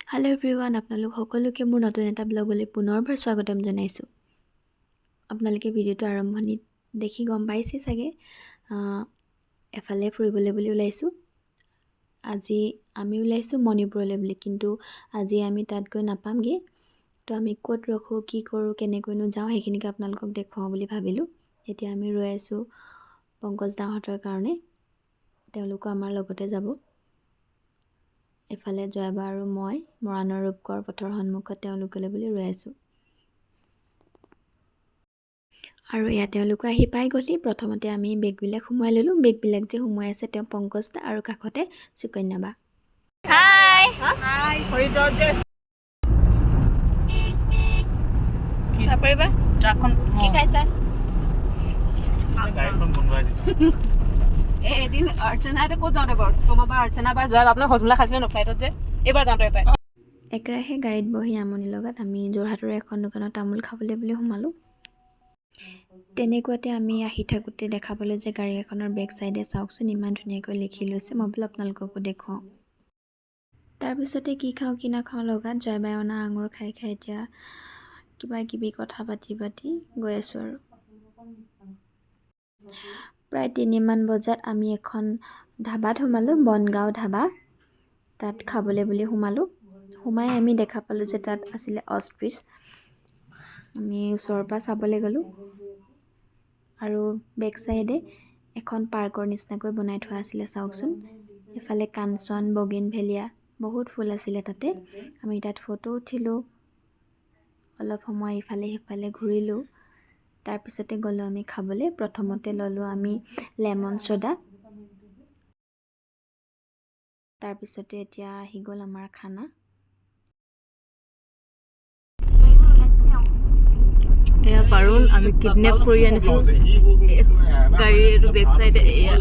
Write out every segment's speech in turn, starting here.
Hello' everyone, আপোনালোক সকলোকে মোৰ নতুন এটা ব্লগলৈ পুনৰবাৰ স্বাগতম জনাইছোঁ। আপোনালোকে ভিডিঅ'টো আৰম্ভণিত দেখি গম পাইছে চাগে, এফালে ফুৰিবলৈ বুলি ওলাইছোঁ। আজি আমি ওলাইছোঁ মণিপুৰলৈ বুলি, কিন্তু আজি আমি তাত গৈ নাপামগৈ। তো আমি ক'ত ৰখোঁ, কি কৰোঁ, কেনেকৈনো যাওঁ, সেইখিনিকে আপোনালোকক দেখুৱাওঁ বুলি ভাবিলোঁ। এতিয়া আমি ৰৈ আছোঁ পংকজ দাহঁতৰ কাৰণে, তেওঁলোকো আমাৰ লগতে যাব। এফালে জয়াবা আৰু মই মৰাণৰ ৰূপকোঁৱৰ পথৰ সন্মুখত তেওঁলোকলৈ বুলি ৰৈ আছোঁ। আৰু এয়া তেওঁলোকো আহি পাই গ'লহি। প্ৰথমতে আমি বেগবিলাক সোমোৱাই ল'লোঁ। বেগবিলাক যে সোমোৱাই আছে তেওঁ পংকজ দা আৰু কাষতে সুকন্যা বা। হাই। পাৰিবা কি খাইছা? গাড়ীখন বন্ধুৱাই দিবা। এদিন অৰ্চনাহঁতে ক'ত যাওঁতে বাৰু তোমাৰ বা অৰ্চনা বা যোৱা আপোনাৰ হজমলা খাইছিলে ন ফ্লাইটত যে এইবাৰ যাওঁতে পাই। একেৰাহে গাড়ীত বহি আমনি লগাত আমি যোৰহাটৰ এখন দোকানত তামোল খাবলৈ বুলি সোমালোঁ। তেনেকুৱাতে আমি আহি থাকোঁতে দেখা পালোঁ যে গাড়ী এখনৰ বেক চাইডে চাওকচোন, ইমান ধুনীয়াকৈ লিখি লৈছে। মই বোলো আপোনালোককো দেখুৱাওঁ। তাৰপিছতে কি খাওঁ কি নাখাওঁ লগাত জয়বাই অনা আঙুৰ খাই খাই এতিয়া কিবা কিবি কথা পাতি পাতি গৈ আছোঁ। আৰু প্ৰায় 3মান বজাত আমি এখন ধাবাত সোমালোঁ, বনগাঁও ধাবা। তাত খাবলৈ বুলি সোমালোঁ। সোমাই আমি দেখা পালোঁ যে তাত আছিলে অষ্ট্ৰিচ। আমি ওচৰৰ পৰা চাবলৈ গ'লোঁ আৰু বেক চাইডে এখন পাৰ্কৰ নিচিনাকৈ বনাই থোৱা আছিলে। চাওকচোন, এইফালে কাঞ্চন, বগেনভেলিয়া, বহুত ফুল আছিলে তাতে। আমি তাত ফটো উঠিলোঁ, অলপ সময় ইফালে সিফালে ঘূৰিলোঁ। তাৰপিছতে গ'লোঁ আমি খাবলৈ। প্ৰথমতে ল'লোঁ আমি লেমন চ'দা। তাৰপিছতে এতিয়া আহি গ'ল আমাৰ খানা। এয়া পাৰুল, আমি কিডনেপ কৰি আনিছোঁ গাড়ীৰ এইটো বেক চাইডে এয়া।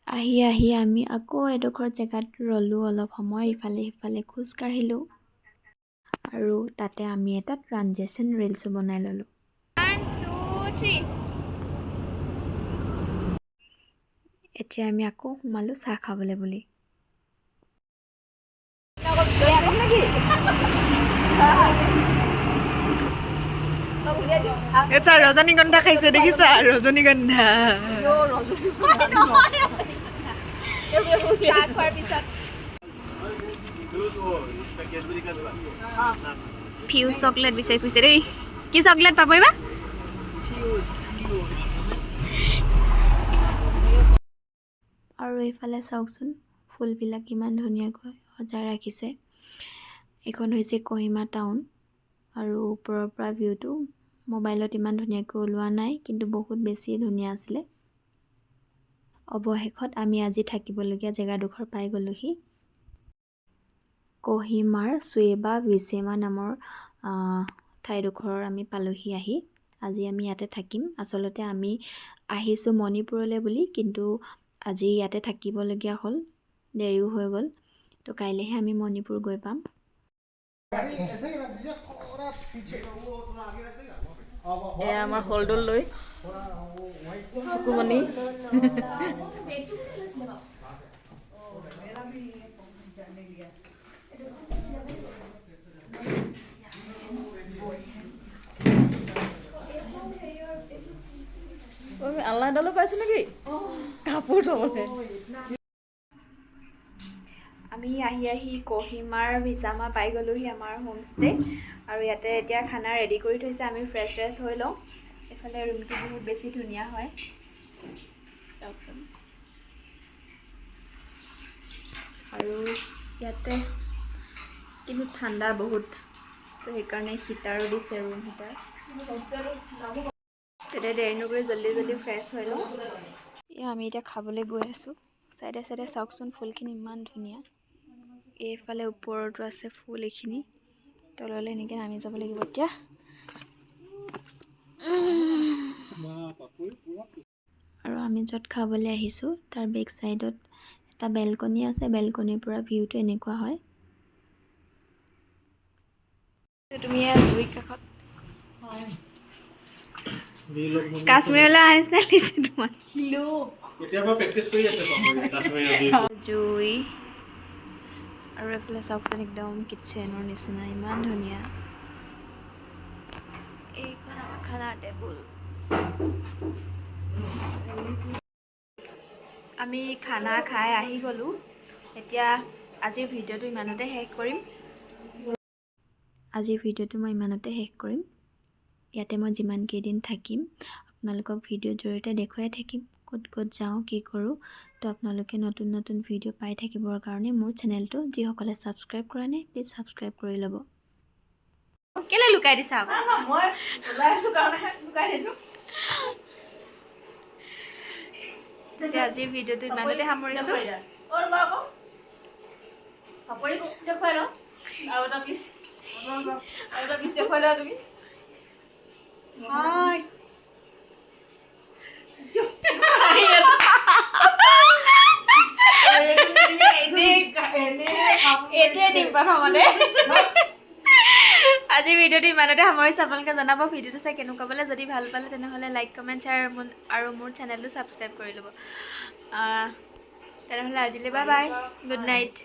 আহি আহি আমি আকৌ এডোখৰ জেগাত ৰ'লোঁ, অলপ সময় ইফালে সিফালে খোজ কাঢ়িলোঁ আৰু তাতে আমি এটা ট্ৰানজেকশ্যন ৰিলচো বনাই ল'লোঁ। 1, 2, 3। এতিয়া আমি আকৌ সোমালোঁ চাহ খাবলৈ বুলি। আচ্ছা, ৰজনীগন্ধা খাইছে, দেখিছা? ৰজনীগন্ধা। চাহ খোৱাৰ পিছত ফিউজ চকলেট বিচাৰি ফুৰিছে দেই। কি চকলেট পাব এইবাৰ? আৰু এইফালে চাওকচোন, ফুলবিলাক ইমান ধুনীয়াকৈ সজাই ৰাখিছে। এইখন হৈছে কহিমা টাউন আৰু ওপৰৰ পৰা ভিউটো মোবাইলত ইমান ধুনীয়াকৈ ওলোৱা নাই, কিন্তু বহুত বেছি ধুনীয়া আছিলে। অৱশেষত আমি আজি থাকিবলগীয়া জেগাডোখৰ পাই গ'লোহি। কহিমাৰ চুৱেবা ভিচেমা নামৰ ঠাইডোখৰ আমি পালোহি আহি। আজি আমি ইয়াতে থাকিম। আচলতে আমি আহিছোঁ মণিপুৰলৈ বুলি, কিন্তু আজি ইয়াতে থাকিবলগীয়া হ'ল, দেৰিও হৈ গ'ল। তো কাইলৈহে আমি মণিপুৰ গৈ পাম। এয়া আমাৰ হলদল লৈ চকুমণি। আলনা এডালো পাইছোঁ নেকি কাপোৰ থ'বলৈ? আমি আহি আহি কহিমাৰ ভিছামা পাই গ'লোহি, আমাৰ হোমষ্টে। আৰু ইয়াতে এতিয়া খানা ৰেডি কৰি থৈছে, আমি ফ্ৰেছ ফ্ৰেছ হৈ লওঁ। এইফালে ৰুমটো বহুত বেছি ধুনীয়া হয়, চাওকচোন। আৰু ইয়াতে কিন্তু ঠাণ্ডা বহুত, তো সেইকাৰণে হিটাৰো দিছে, ৰুম হিটাৰ। তেতিয়া দেৰি নকৰি জল্দি জল্দি ফ্ৰেছ হৈ লওঁ। এয়া আমি এতিয়া খাবলৈ গৈ আছোঁ। চাইডে চাইডে চাওকচোন, ফুলখিনি ইমান ধুনীয়া। এইফালে ওপৰতো আছে ফুল, এইখিনি তললৈ এনেকৈ নামি যাব লাগিব এতিয়া। আৰু আমি য'ত খাবলৈ আহিছোঁ তাৰ বেক চাইডত এটা বেলকনি আছে। বেলকনিৰ পৰা ভিউটো এনেকুৱা হয়। তুমি জুই কাষত কাশ্মীৰলৈ অহা নিচিনা লাগিছে তোমাক। কেতিয়াবা প্ৰেক্টিচ কৰি আছে কাশ্মীৰৰ। জুই। আৰু এইফালে চাওকচোন, একদম কিটচেনৰ নিচিনা, ইমান ধুনীয়া। এইখন আমাৰ খানাৰ টেবুল। আমি খানা খাই আহি গ'লোঁ। এতিয়া আজিৰ ভিডিঅ'টো ইমানতে শেষ কৰিম। আজিৰ ভিডিঅ'টো মই ইমানতে শেষ কৰিম। ইয়াতে মই যিমান কেইদিন থাকিম, আপোনালোকক ভিডিঅ'ৰ জৰিয়তে দেখুৱাই থাকিম, ক'ত ক'ত যাওঁ, কি কৰোঁ। তো আপোনালোকে নতুন নতুন ভিডিঅ' পাই থাকিবৰ কাৰণে মোৰ চেনেলটো যিসকলে ছাবস্ক্ৰাইব কৰা নাই, প্লিজ ছাবস্ক্ৰাইব কৰি ল'ব। কেলৈ লুকাই দিছা আকৌ? মই ওলাই আছো কাৰণেহে লুকাই দিছো। তেতিয়া আজিৰ ভিডিঅ'টো ইমানতে সামৰিছোঁ। অ ৰ'বা আকৌ, চাপৰি দেখুৱাই লওঁ আৰু এটা পিচ, আৰু এটা পিচ দেখুৱাই লোৱা তুমি। হাই। এইটোৱে দিম প্ৰথমতে। আজিৰ ভিডিঅ'টো ইমানতে সামৰিছোঁ। আপোনালোকে জনাব ভিডিঅ'টো চাই কেনেকুৱা পালে। যদি ভাল পালে, তেনেহ'লে লাইক, কমেণ্ট, শ্বেয়াৰ আৰু মোৰ চেনেলটো ছাবস্ক্ৰাইব কৰি ল'ব। তেনেহ'লে আজিলৈ বাই বাই, গুড নাইট।